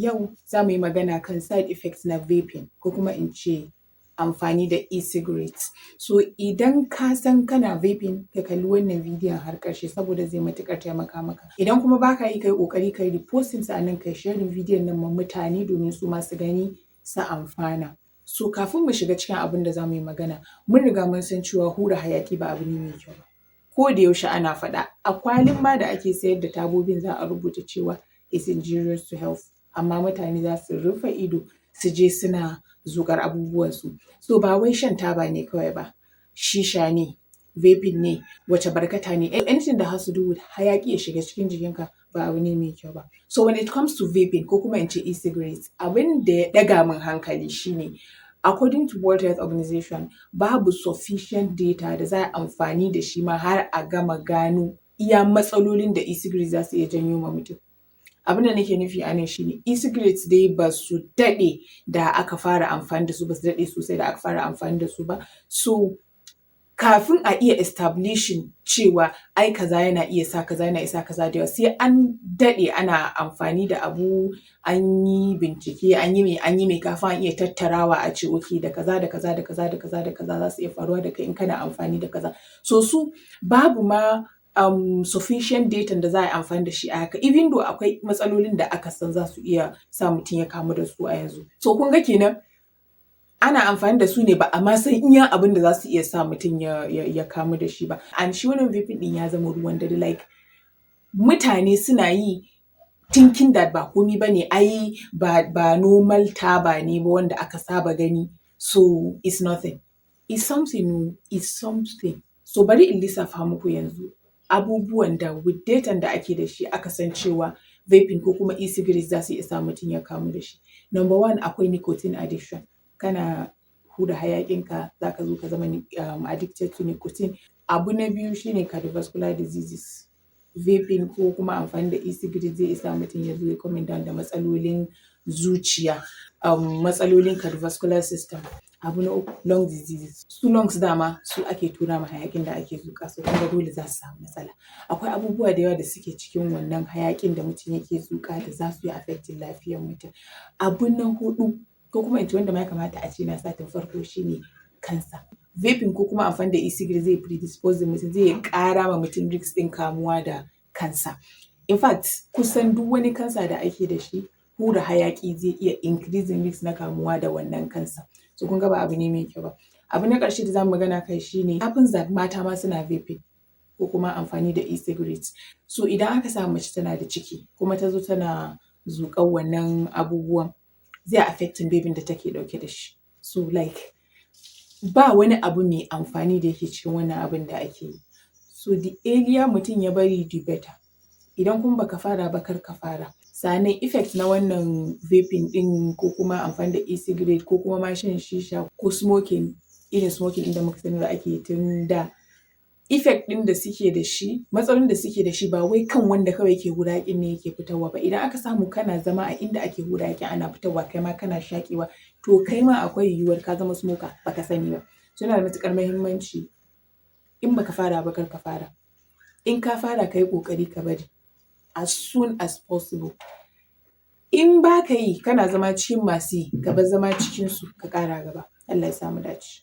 Yau za mu yi magana kan side effects na vaping, ko kuma in ce amfani da e-cigarette. So idan ka san kana vaping, ka kalli wannan bidiyon har ƙarshe, saboda zai matuƙar taimaka maka. Idan kuma ba ka yi, ka yi ƙoƙari ka yi reposting, sa'annan ka yi sharing bidiyon nan ma mutane domin su ma su gani su amfana. So kafin mu shiga cikin abin da za mu yi magana, mun riga mun san cewa hura hayaƙi ba abu ne mai kyau ba. Ko da yaushe ana faɗa, a kwalin ma da ake sayar da tabobin za a rubuta cewa is injurious to health, amma mutane za su rufe ido su je suna zuƙar abubuwansu. So ba wai shan taba ne kawai ba, shisha ne, vaping ne, wace barkata ne, anything that has to do with hayaƙi ya shiga cikin jikinka ba abu ne mai kyau ba. So when it comes to vaping, ko kuma in ce e-cigarette, abin da ya ɗaga min hankali shi ne, according to World Health Organization, babu sufficient data da za a yi amfani da shi ma har a gama gano iya matsalolin da e-cigarette za su iya janyo ma mutum. Abin da nake nufi a nan shi ne, e-cigarette dai ba su daɗe da aka fara amfani da su ba, su daɗe sosai da aka fara amfani da su ba. So kafin a iya establishing cewa ai kaza yana iya sa kaza, yana iya sa kaza da yawa, sai an daɗe ana amfani da abu, an yi bincike, an yi me, an yi me, kafin a iya tattarawa a ce okay, da kaza da kaza da kaza da kaza da kaza za su iya faruwa da kai in kana amfani da kaza. So su babu ma sufficient data da za a yi amfani da shi a haka, even though akwai matsalolin da aka san za su iya sa mutum ya kamu da su a yanzu. So kun ga kenan ana amfani da su ne, ba a ma san iya abin da za su iya sa mutum ya kamu da shi ba. And shi wannan vaping ɗin ya zama ruwan dare, like mutane suna yi thinking that ba komi ba ne, ai ba normal taba ne ba wanda aka saba gani, so it's nothing. It's something, it's something. So bari in lissafa muku yanzu abubuwan da with datan da ake da shi aka san cewa vaping ko kuma e-cigarette za su iya sa mutum ya kamu da shi. Number one, akwai nicotine addiction. Kana hura hayaƙinka, za ka zo ka zama addicted to nicotine. Abu na biyu shi ne cardiovascular diseases. Vaping ko kuma amfani da e-cigarette zai iya sa mutum ya zo ya coming down da matsalolin zuciya, matsalolin cardiovascular system. Abu na uku, lung diseases. Su lungs dama su ake tura ma hayaƙin da ake zuƙa, so kun ga dole za su samu matsala. Akwai abubuwa da yawa da suke cikin wannan hayaƙin da mutum yake zuƙa da za su yi affecting lafiyar mutum. Abu na huɗu, ko kuma in ce wanda ma ya kamata a ce na sa tun farko, shi ne cancer. Vaping ko kuma amfani da e-cigarette zai predisposing mutum, zai ƙara ma mutum risk ɗin kamuwa da cancer. In fact, kusan duk wani cancer da ake da shi, hura hayaƙi zai iya increasing risk na kamuwa da wannan cancer. So kun ga ba abu ne mai kyau ba. Abu na ƙarshe da za mu magana kai shi ne, happens that mata ma suna vaping ko kuma amfani da e-cigarette. So idan aka samu mace tana da ciki kuma ta zo tana zuƙar wannan abubuwan, zai affecting babyn da take ɗauke da shi. So like ba wani abu mai amfani da yake cikin wannan abun da ake yi. So the earlier mutum ya bari, the better. Idan kuma baka fara ba, kar ka fara. Sa'annan effect na wannan vaping ɗin, ko kuma amfani da e-cigarette, ko kuma ma shan shisha ko smoking, irin smoking ɗin da muka sani da ake yi tun da, effect ɗin da suke da shi, matsalolin da suke da shi, ba wai kan wanda kawai yake hura hayaƙin ne yake fitarwa ba. Idan aka samu kana zama a inda ake hura hayaƙin ana fitarwa, kai ma kana shaƙewa, to kai ma akwai yiwuwar ka zama smoker baka sani ba. So yana da matuƙar muhimmanci, in baka fara ba, kar ka fara. In ka fara, ka yi ƙoƙari ka bari as soon as possible. In ba ka yi, kana zama cikin masu yi, ka bar zama cikinsu, ka ƙara gaba. Allah ya sa mu dace.